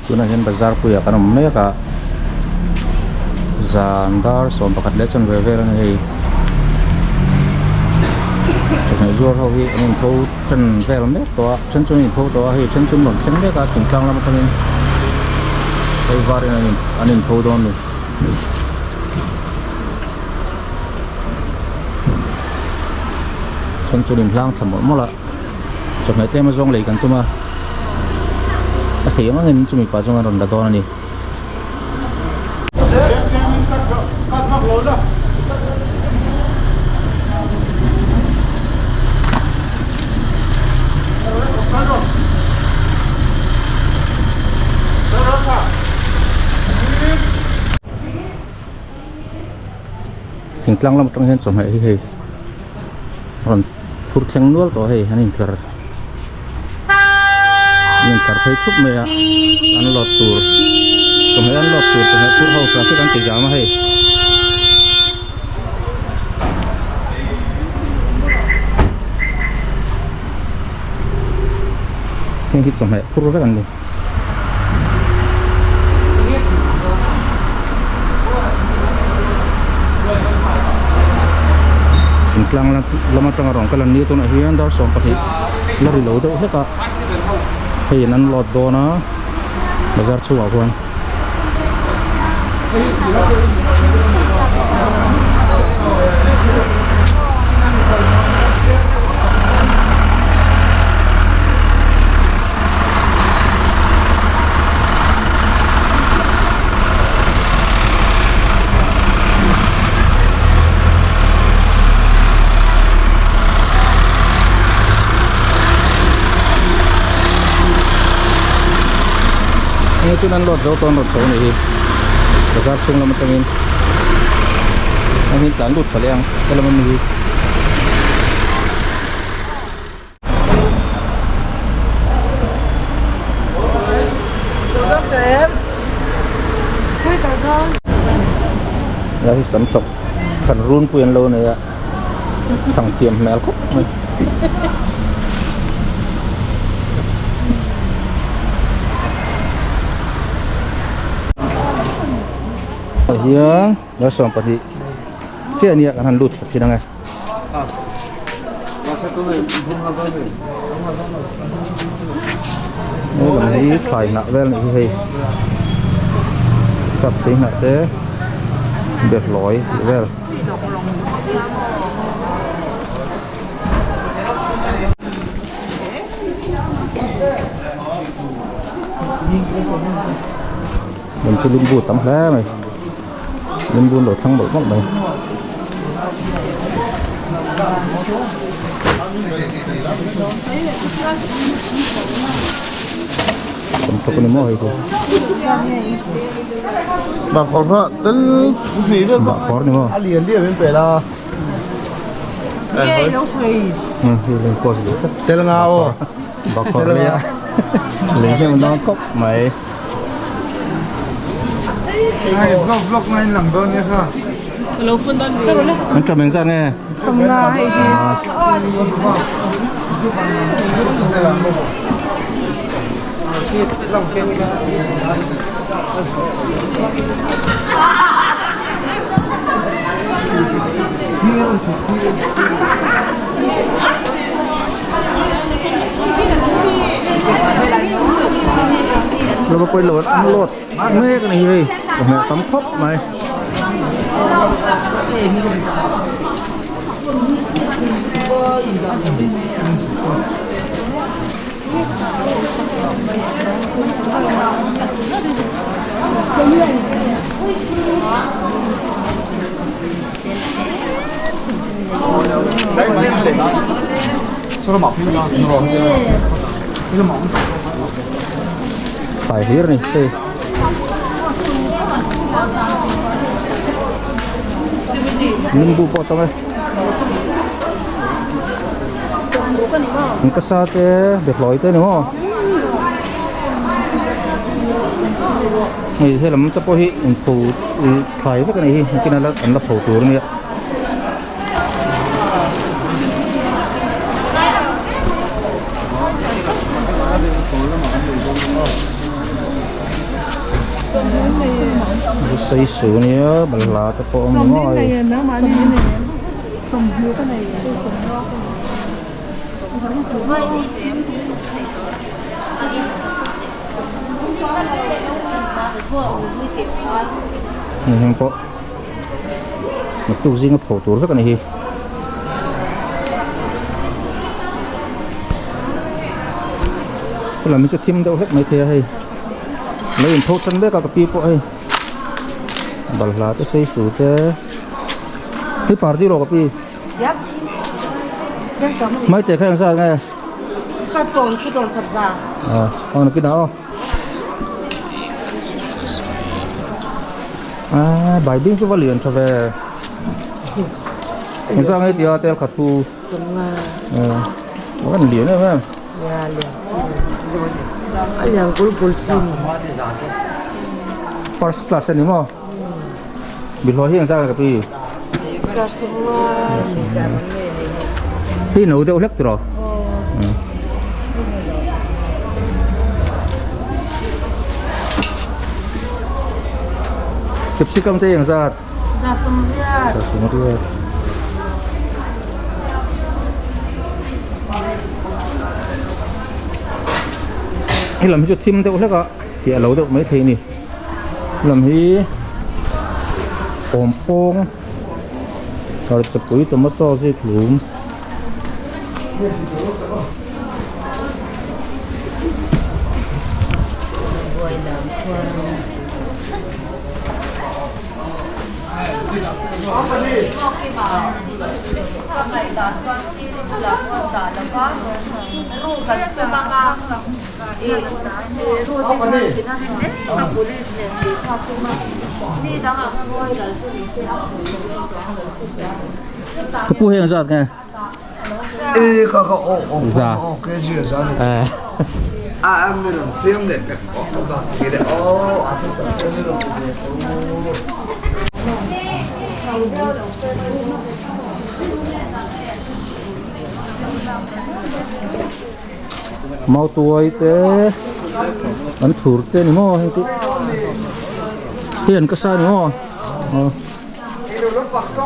Tunah hian bazar puiah kan awm mek a zan dar sawm pakhat leh chanve vel a ni hei chawhmeh zuar ho hi an inpho tan vel mek tawh a then chu an inpho tawh a hei then chu an rawn thleng mek a thingtlang lam atangin hei varin an in an inpho dawn a ni. Then chu an inhlang thla mawlh mawlh a. Chawhmeh tlem azawng lei kan tum a a thei ang angin chumi pah chuan rawn la dawn a ni. Thingtlang lam atang hian chawhmeh hi hei rawn phur thleng nual tawh hei an intlar an intlar phei thup mai a an lawt tur chawhmeh an lawt tur chawhmeh phur ho traffic an ti zam a hei. Heng hi chawhmeh phur vek an ni. Thingtlang lam atanga rawn kal an ni tunah hian dar 12 la ri lo deuh hlek a hei an load dawn a bazar chhuah khuan. Heng hi chuan an load zo tawh an rawn chho a nih hi bazar chhung lam atangin heng hi tlan lut tha leh ang helam ami hi. Lai hi sam tawp than runpui an lo nei a thlang thiam hmel khawp mai. Ah hian dar 12 chiah ania kan han lut thla thin ang e. He lam hi thlai hnah vel anih hi hei sap thei hnah te behlawi tih vel. Lam chu limbu tam hle mai limbu an lo thlang mawlh mawlh mai. Tam tawk a ni maw hei chu. Bahkhawr kha tel hnih vel Bahkhawr ni maw? A lian lian in pe la. Tel nga aw. Bahkhawr lei a lei hnem dawn khawp mai. Hei vlog vlog na in lang dawn nia kha. An tram engzat nge? Sawmnga hei hi. Lo pawh lo an load mek a ni hei chawhmeh tam khawp mai. Thlai hlir a ni hei. Nimbu pawh a tam e. An kasa te behlawi te a ni maw. Hei helam te pawh hi inpho thlai vek a nih hi nakin a an la pho tur a nia. Sei su nia balhla te pawh a awm ni maw hei. Hei heng pawh naktuk zinga pho tur vek a ni hi. Helam hi chu thim deuh hlek maithei a hei lo inpho tan mek a ka pi pawh hei balhla te sei su te hei party rawh ka pi maite kha engzat nge aw nakinah aw ah baibing chu va lian tha ve engzat nge tia tel khat thu a van lian em em. First class ani maw bilhaw hi engzat nge ka pi hei no deuh hlek tiraw capsicum te engzat zasumriat he lam hi chu thim deuh hlek a fiah lo deuh maithei a ni he lam hi awmpawng hmarchapui tomato zikhlum. Ka pu heng zat nge? Za. Mautuai te an thur te ni maw hei chu hei an ka sa ni maw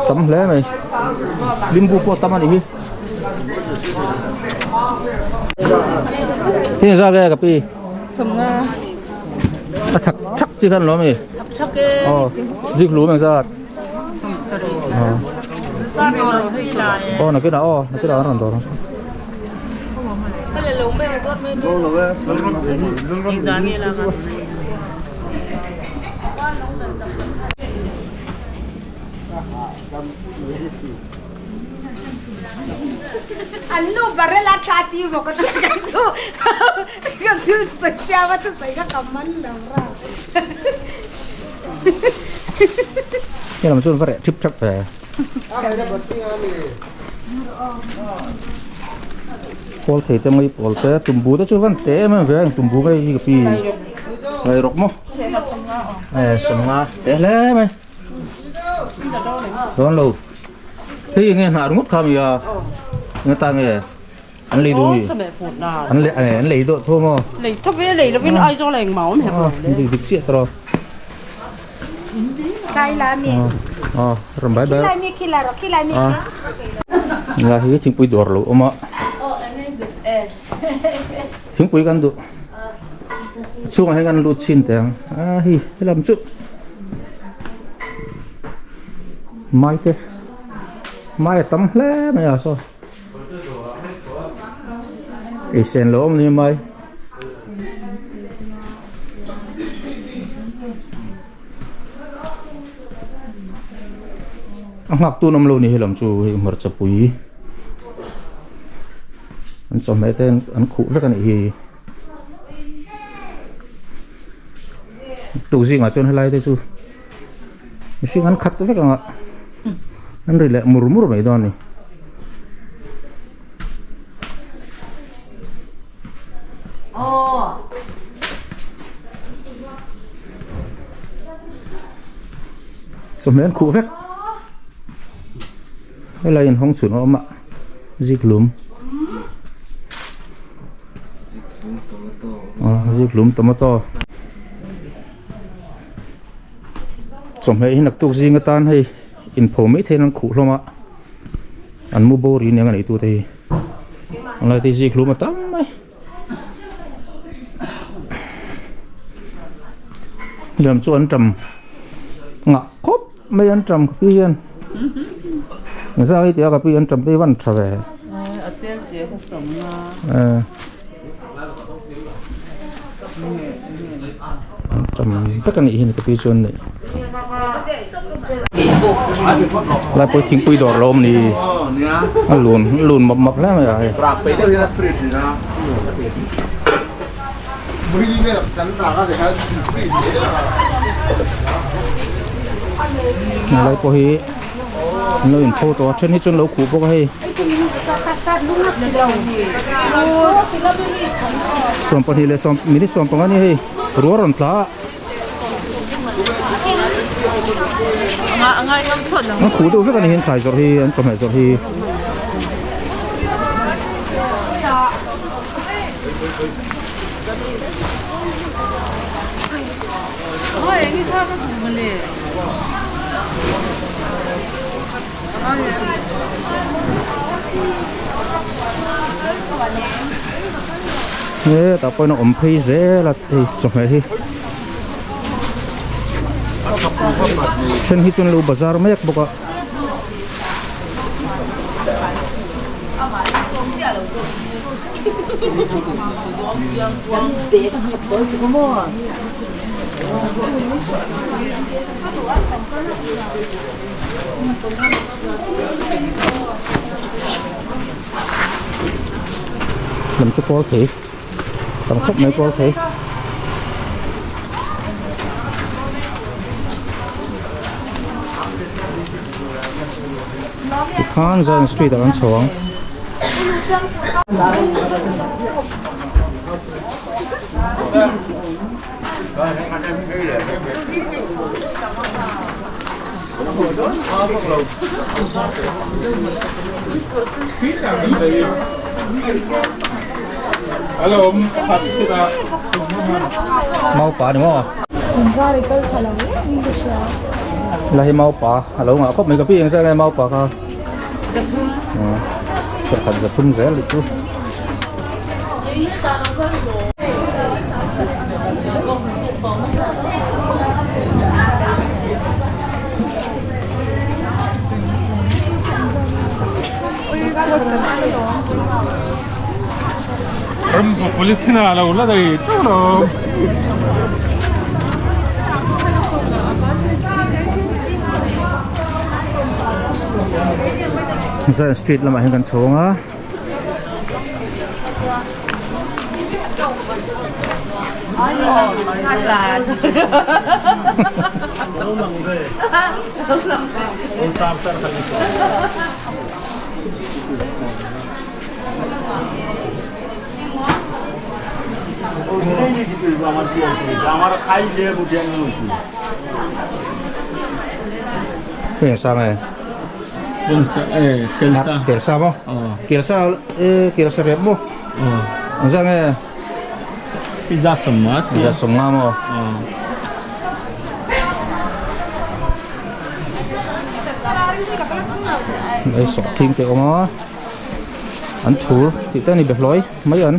tam hle mai limbu pawh tam a nih hi thil zat nge ka pi a thak thak chi khan lo mi aw zik lu mang zat aw nakinah aw nakinah an rawn dawr ang. An nu barela thla ti maw ka ti kai chu ka thil sawi siam a thusawi kha ka man lo ra. He lam chuan va reh thip thap ve. Kawl thei te mai pawl te tumbu te chu van te em em ve ang tumbu nge hi ka pi. Ngai rawk maw. Eh sawmnga te hle mai. Dawn lo. Hei nge hnah ringawt kha mi a. Nga ta nge an lei duh mi. An le an lei dawh tho maw. Lei tho ve lei lovin Aizawl a engmah awm hek lo le. Dik dik chiah tawh. Khai la mi. Ờ, ram bai bai. Khilai mi khilai ro khilai mi. Nga hi thingpui dawr lo awm a. Thingpui kan duh. Chhungah hian kan lut chhin teh ang. A hei helam chu mai te mai a tam hle mai a saw ei sen lo awm ni mai. A nghak tun awm lo ni helam chu hei hmarcha pui an chawhmeh te an khuh vek a nih hi tuk zingah chuan helai te chu mihring an khat vek ang a an ri leh mur mur mai dawn a ni. Chawhmeh an khuh vek helai in hawng chhun a awm a ziklum ziklum tomato. Chawhmeh hi naktuk zing atan hei inpho mai theiin an khuh hlawm a, an mu bo ri nia nga neitu te hi an lai te hi zik hlum a tam mai. Lam chu an tam ngah khawp mai an tam ka pi hian zai tih a ka pi an tam te hi van tha ve. Tam vek a nih hi ka pi chuan nih lai pawh thingpui dawr lo awm ni a lun a lun map map hle mai a hei. Lai pawh hi an lo inpho tawh a then hi chuan lo khuh bawk a hei. Sawmpahnih leh sawm minute sawmpanga ni hei ruah rawn tla a an khuh deuh vek a ni hian thlai zawrh hi an chawhmeh zawrh hi. He tah pawhin a awm phei zel a hei chawhmeh hi then hi chuan lo bazar mek bawk a. Lam chu kawl thei tam khawp mai kawl thei tikhan Zion street ah kan chho ang. Maupa ni maw? La hi maupa a lo ngah khawp mai ka pi eng zat nge maupa kha chhekhat zathum zel chu. Street lamah hian kan chhawng a. Heng sang e. Kelsa maw? Kelsa kelsa rep maw? Ang zang e? Pizza sawmnga. Pizza sawmnga maw? Hei sawh thing te awm a an thur tih te a ni behlawi mai an.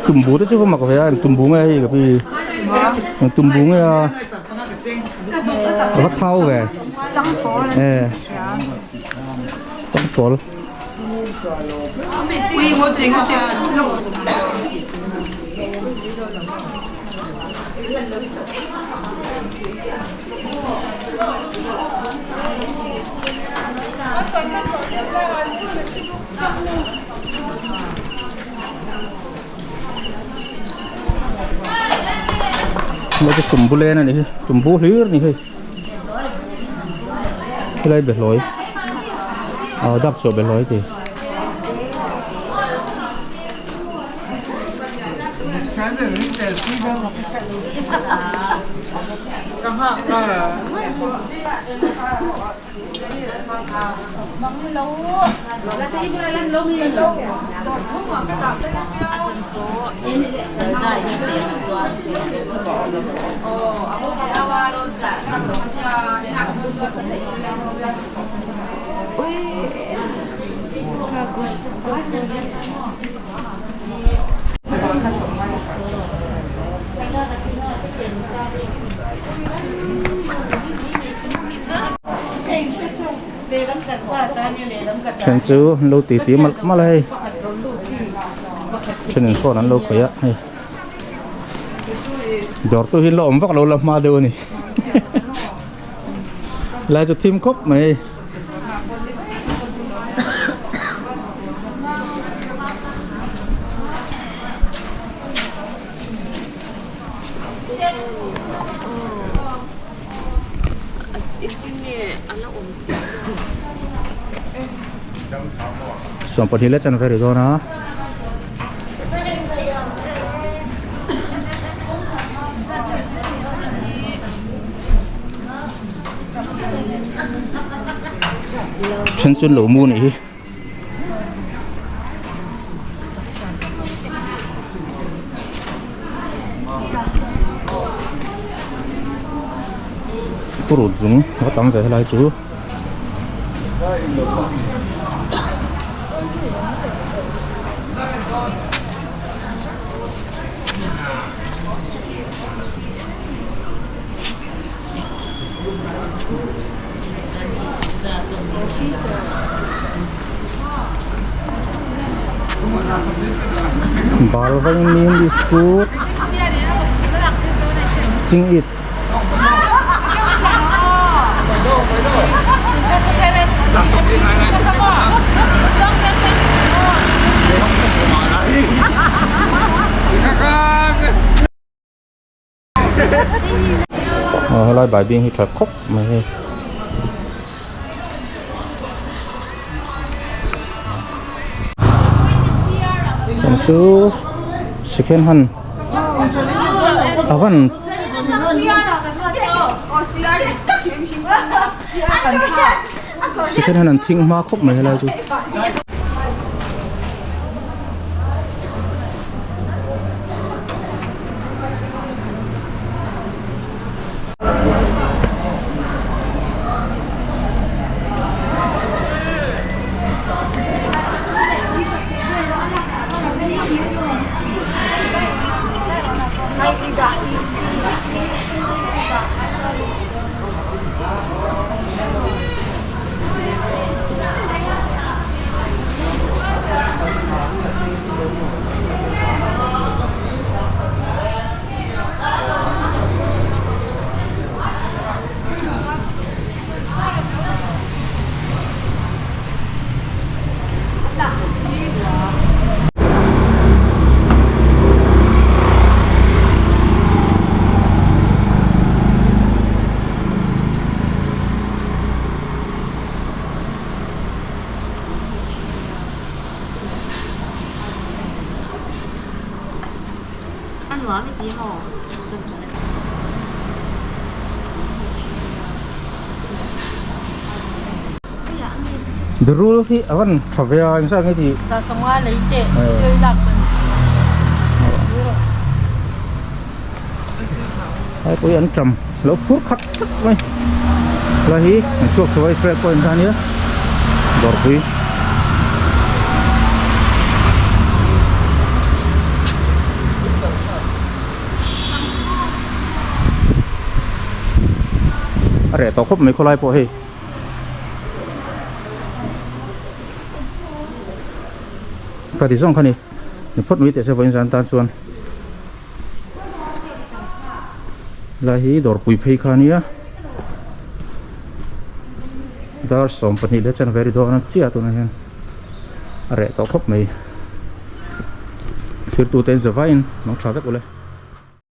Tumbu te chu ka mak ve a tumbu nge hei ka pi tumbu nge a va thau ve changpawl. Hei chu tumbu len a nih hi tumbu hlir a ni hei helai behlawi ah dap chhuah behlawi tih. Then chu an lo titi malh malh a hei thenin phone an lo khawih a hei dawr tu hi la awm vak lo la hma deuh a ni lai chu thim khawp mai hei. Sawmpahnih leh chanve ri dawn a. Then chu lo mu nih hi. Purut zung a tam ve helai chu. Bal vaimim biscuit chingit Aw helai baibing hi tha khawp mai hei. Kan chu second hand a van second hand an thing hma khawp mai helai chu. Berul hi a van tha ve a engzah nge tih Hai pawh hi an tam lo phur khat tlat mai helai hi an chhuak chho a Israel pawh in kha ania dawrpui. A reh tawh khawp mai khawlai pawh hei. Ka ti zawng kha ni ni phawt mai teh se vawiin zan tan chuan helai hi dawrpui phei kha ania dar 12 leh chanve ri dawn a chiah tunah hian a reh tawh khawp mai thirtute in zavaiin lo tha vek ule.